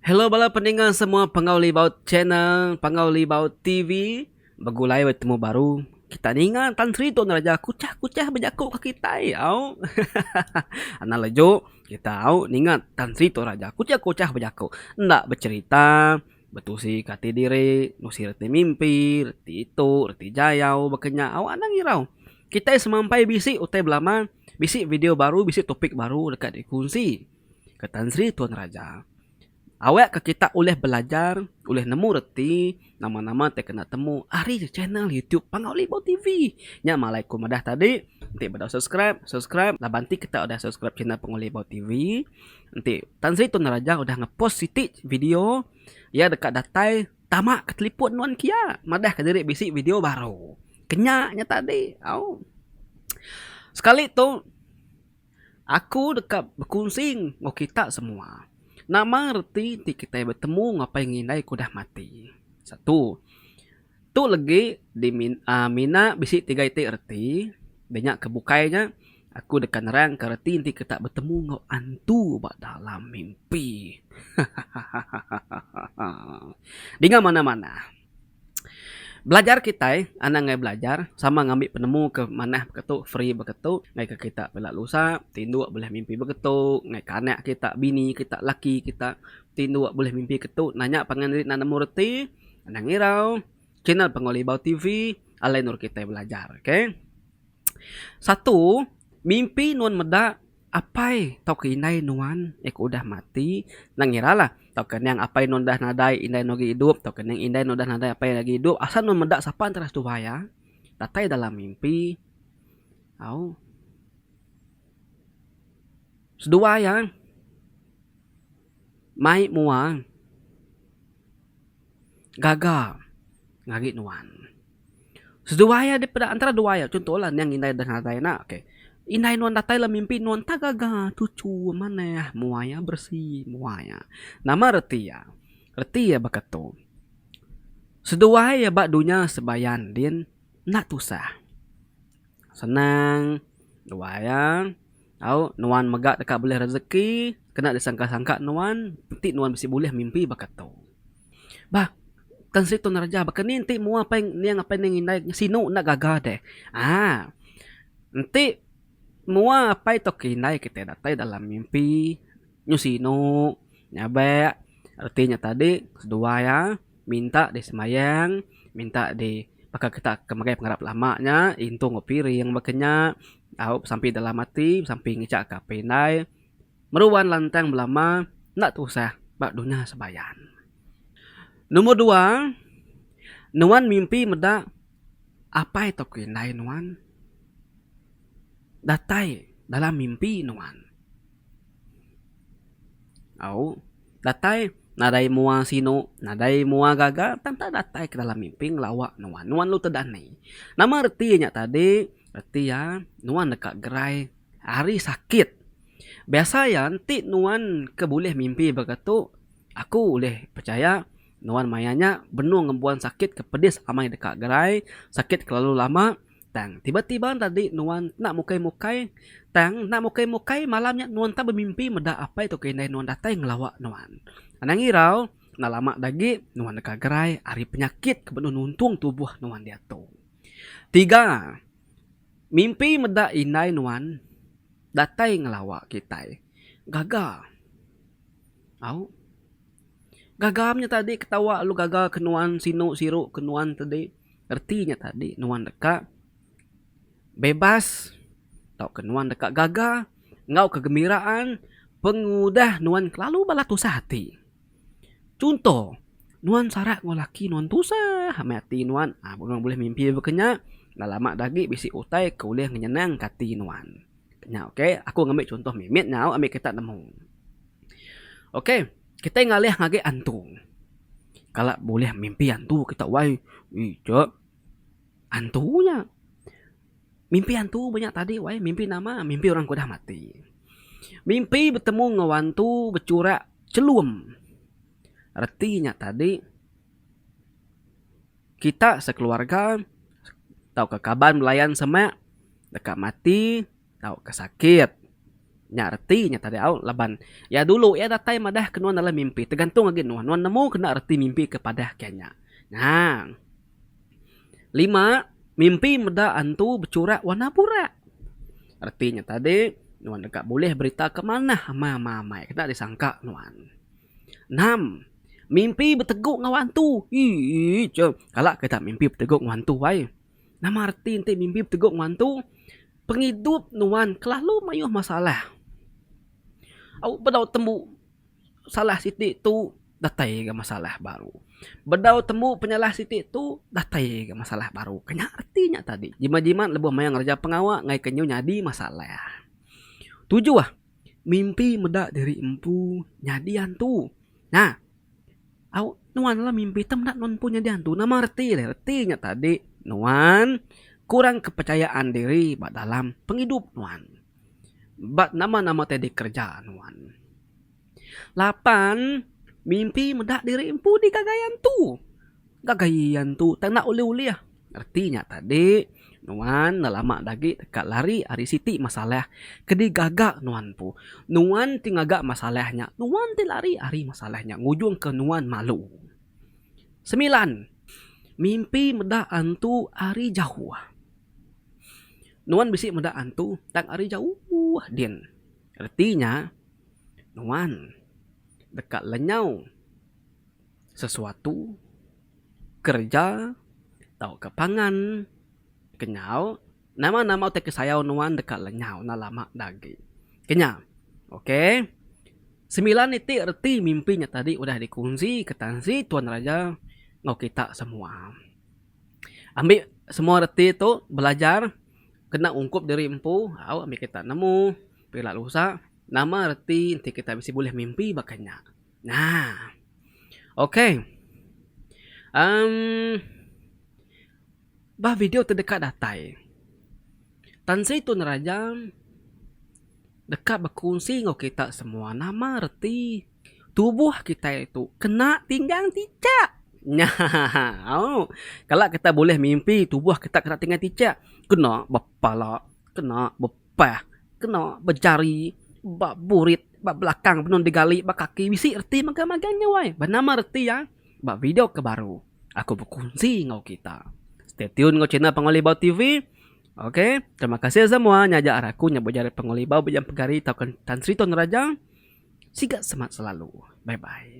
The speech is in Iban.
Hello bala peninga semua Panggau Libau Channel, Panggau Libau TV begulai betemu baru kita ninga Tan Sri Tun Raja kuchah-kuchah bejaku ke kitai au. Anang leju kita au ninga Tan Sri Tun Raja kuchah-kuchah bejaku enda becherita betusi ke ati diri nusi reti mimpi, reti itu, reti jayau baka nya au anang irau. Kitai semampai bisi utai belama bisi video baru bisi topik baru deka dikunsi. Ke Tan Sri Tuan Raja. Awak ke kita ulih belajar, ulih nemu reti nama-nama ti kena temu ari channel YouTube Panggau Libau TV. Nya malai ku madah tadi, enti bedau subscribe, subscribe laban ti kita udah subscribe channel Panggau Libau TV, enti Tan Sri Tuan Raja udah ngepost siti video, iya deka datai tama ke telipon nuan kia madah ke diri bisi video baru. Kenya nya tadi au. Sekali tu. Aku deka bekunsi enggau kita semua nama reti ti kitai betemu enggau apai ngindai ke udah mati. Satu, tu legi di uhh mina bisi tiga iti reti da nya ke bukai nya aku deka nerangka reti enti kita betemu enggau antu ba dalam mimpi. Hahaha. Dinga manah-manah. Belajar kitai anang ngagai belajar sama ngambi penemu ke manah baka tu free baka tu ngaika kita bela lusa tinduk bulih mimpi baka tu ngaika anak kita bini kita laki kita tinduk bulih mimpi ke tu nanya pangan diri enda nemu reti anang irau channel Panggau Libau TV alai endur kitai belajar okay. Satu mimpi nuan meda Apai tauka indai nuan iya ke udah mati enda ngira lah tauka niang apai nuan udah nadai indai nuan agi idup tauka niang indai nuan udah nadai apai agi idup asal nuan meda sapa entara seduai iya datai dalam mimpi au seduai iya mai mua gaga ngagai nuan. Seduai iya dipeda antara dua iya chunto lah niang indai deh nadai enda okay. Indai nuan datai la mimpi nuan tak gaga tuchu manah mua iya beresi mua iya. Nama reti iya? Reti iya baka tu. Seduai iya ba dunya sebayan din enda tusah. Senang dua iya au nuan mega deka bulih rezeki kena disangka-sangka nuan enti nuan bisi bulih mimpi baka tu. Bah, Tan Sri Tun Raja baka ni enti mua apai niang apai niang indai sinu enda gaga deh. Aaa enti mua apai tauka indai kitai datai dalam mimpi nyu sinu nyabak reti nya tadi seduai iya minta di sembayang minta di baka kita ke megai pengarap lama nya intu enggau piring baka nya tau besampi dalam ati besampi ngicha ka apai indai. Meruan lantang belama enda tusah ba dunya sebayan. Nombor dua, nuan mimpi meda apai tauka indai nuan datai dalam mimpi nuan. Au datai nadai mua sinu, nadai mua gaga tang tak datai ke dalam mimpi ngelawa nuan. Nuan lalu tedani. Nama reti nya tadi? Reti iya nuan deka gerai ari sakit. Biasa iya enti nuan ke bulih mimpi baka tu, aku ulih pechaya nuan maya nya benung ngembuan sakit ke pedis amai deka gerai, sakit kelalu lama tang tiba-tiba tadi nuan enda mukai-mukai tang enda mukai-mukai malam nya nuan tau bemimpi meda apai tauka indai nuan datai ngelawa nuan. Anang irau enda lama da agi nuan deka gerai ari penyakit ke benung nuntung tubuh nuan diatu. Tiga, mimpi meda indai nuan. Datai ngelawa kitai gaga au. Gaga menya tadi ketawa lalu gaga ke nuan sinu siru ke nuan tadi reti nya tadi nuan deka bebas tauka nuan deka gaga enggau kegembiraan pengudah nuan kelalu bala tusah ati. Chunto nuan sarak enggau laki nuan tusah amai ati nuan uhh nuan bulih mimpi baka nya enda lama da agi bisi utai ke ulih ngenyenangka ati nuan. Nya ok aku ngambi chunto mimit nyau ambi kita nemu. Ok kitai ngalih ngagai antu. Kala bulih mimpi antu kita wai ija antu nya. Mimpi antu ba nya tadi wai mimpi nama mimpi orang ke udah mati. Mimpi betemu enggau antu bechurak chelum. Reti nya tadi kita sekeluarga tauka kaban belayan semak deka mati tauka sakit. Nya reti nya tadi au laban iya dulu iya datai madah ke nuan dalam mimpi tergantung agi nuan. Nuan nemu kena reti mimpi ke padah ke nya. Nya. Lima, mimpi meda antu bechurak warna burak. Reti nya tadi nuan deka bulih berita ke manah amai amai amai kena disangka nuan. Enam, mimpi betegu enggau antu. Eii kala kita mimpi betegu enggau antu ai. Nama reti enti mimpi betegu enggau antu? Pengidup nuan kelalu mayuh masalah. Au bedau tembu salah siti tu datai ga masalah baru. Bedau tembu penyalah siti tu datai ga masalah baru. Ke nya reti nya tadi. Jimat-jimat lebuh maya ngereja pengawa ngaika nyu nyadi masalah. Tujuh, mimpi meda diri empu nyadi antu. Nah. Au nuan lah mimpi tang meda nuan empu nyadi antu nama reti deh reti nya tadi nuan kurang kepercayaan diri ba dalam pengidup nuan ba nama nama ti dikereja nuan. Lapan mimpi meda diri empu digagai antu. Gagai antu tang enda ulih ulih. Reti nya tadi nuan enda lama da agi deka lari ari siti masalah ke digaga nuan empu. Nuan ti ngaga masalah nya nuan ti lari ari masalah nya ngujungka nuan malu. Semilan, mimpi meda antu ari jauh. Nuan bisi meda antu tang ari jauh din. Reti nya nuan deka lenyau. Sesuatu, kereja tauka pangan kenyau nama-nama utai ke sayau nuan deka lenyau enda lama da agi. Ke nya. Ok. Semilan iti reti mimpi nya tadi udah dikunsi ke Tan Sri Tuan Raja enggau kita semua. Ambi semua reti tu belajar kena ungkup diri empu au ambi kita nemu pila lusa nama reti enti kita bisi bulih mimpi baka nya. Nah. Ok. Um ba video ti deka datai. Tan Sri Tun Raja deka bekunsi enggau kita semua nama reti tubuh kitai tu kena tinggang tichak. Nya au. Kala kita bulih mimpi tubuh kita kena tinggang tichak, kena bepala, kena be Pah kena bejari ba burit ba belakang benung digali ba kaki bisi reti mega magang nya wai. Ba nama reti iya ba video ke baru aku bekunsi enggau kita. Stay tune enggau channel Pangau Libau TV. Ok terima kasih semua nya aja ari aku nya bejari Pangau Libau bejam pegari tauka Tan Sri Tun Raja. Siga semat selalu. Bye bye.